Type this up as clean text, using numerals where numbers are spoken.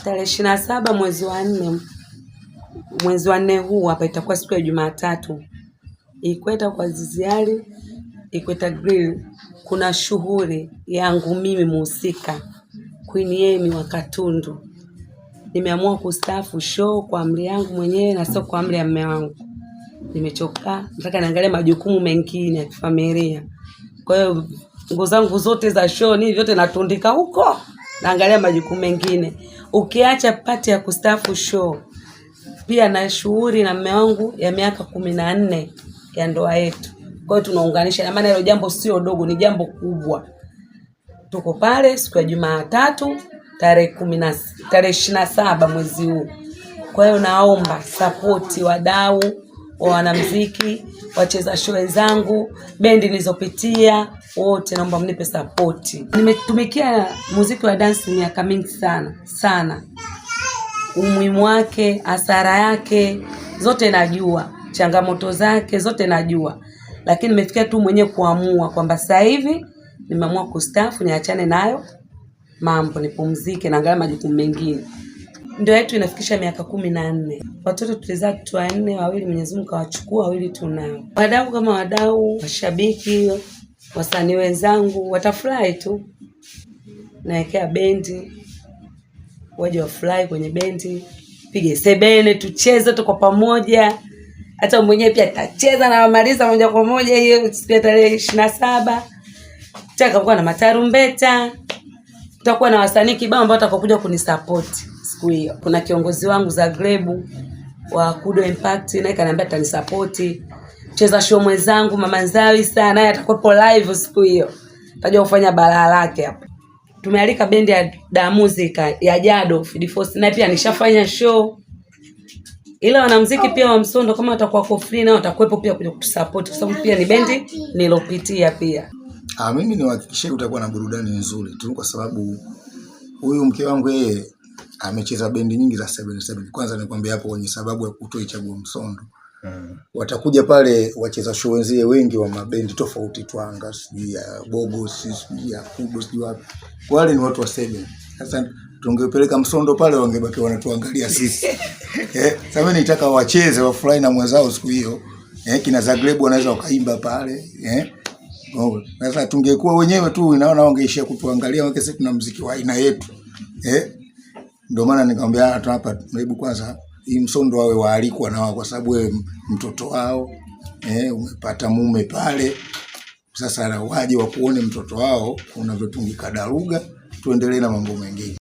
Tarehe 27 mwezi wa nne, mwezi wa nne huu hapa itakuwa siku ya Jumatatu, Ikweta kwa Ziziari, Ikweta Grill, kuna shughuli yangu mimi muhusika Queen Yemi wa Katundu. Nimeamua kustaafu show kwa amri yangu mwenyewe na sio kwa amri ya mume wangu. Nimechoka, nataka niangalie majukumu mengine ya kifamilia. Kwa hiyo nguo zangu zote za show ni vyote natundika huko, naangalia majukumu mengine. Ukiacha pati ya kustaafu show, pia na shughuli na mume wangu ya miaka 14 ya ndoa yetu. Kwa hiyo tunaunganisha, na maana hilo jambo sio dogo, ni jambo kubwa. Tuko pale siku ya Jumatatu tarehe 27 mwezi huu. Kwa hiyo naomba sapoti wadau wa wanamuziki, wacheza show wenzangu, bendi nilizopitia, wote naomba mnipe sapoti. Nimetumikia muziki wa dance miaka mingi sana sana, umuhimu wake, hasara yake zote najua, changamoto zake zote najua, lakini nimefikia tu mwenyewe kuamua kwamba sasa hivi nimeamua kustaafu, niachane nayo mambo, nipumzike, naangalia majukumu mengine. Ndoa yetu inafikisha miaka 14. Watoto tulizaa watoto 4, 2 Mwenyezi Mungu kawachukua, 2 tunao. Wadau kama wadau, mashabiki, wasanii wenzangu watafurahi tu. Naekea bendi, waje wafurahi kwenye bendi, pige sebene, tucheze tu kwa pamoja. Hata mwenyewe pia atacheza na wamaliza moja kwa moja hiyo siku ya tarehe 27. Tutakuwa na matarumbeta, tutakuwa na wasanii kibao ambao watakokuja kunisupport siku hiyo. Kuna kiongozi wangu Zagreb wa Kudo Impact, naye kaniambia atanisupport. Mcheza show mwenzangu Mama Nzawi sana, naye atakuwepo live siku hiyo, atajua kufanya balaa lake hapo. Tumealika bendi ya Da Music ya Jado Feed Force, naye pia nishafanya show. Ila wanamuziki pia wa Msondo kama watakuwa kwa free nao watakuwepo pia kuja kutusupport, kwa sababu pia ni bendi nilopitia pia. Mimi niwahakikishie utakuwa na burudani nzuri tu, kwa sababu huyu mke wangu yeye amecheza bendi nyingi za 77. Kwanza nikwambia hapo kwenye sababu ya kutoichagua Msondo. Watakuja pale wacheza show wenzie wengi wa mabendi tofauti, Twanga, sijui ya Gogo, sijui ya Kudo, sijui wapi. Wale ni watu wa 7. Sasa tungepeleka Msondo pale wangebaki wanatuangalia sisi. Sasa mimi nitaka wacheze wafurahi na mwenzao siku hiyo. Kina Zagreb wanaweza wakaimba pale. Sasa tungekuwa wenyewe tu inaona wangeishia kutuangalia, wake sisi tuna muziki wa aina yetu. Ndio maana nikamwambia hata hapa hebu kwanza hii Msondo wawe waalikwa na wao, kwa sababu wewe mtoto wao, umepata mume pale. Sasa waje wakuone mtoto wao unavyotungika daruga, tuendelee na mambo mengine.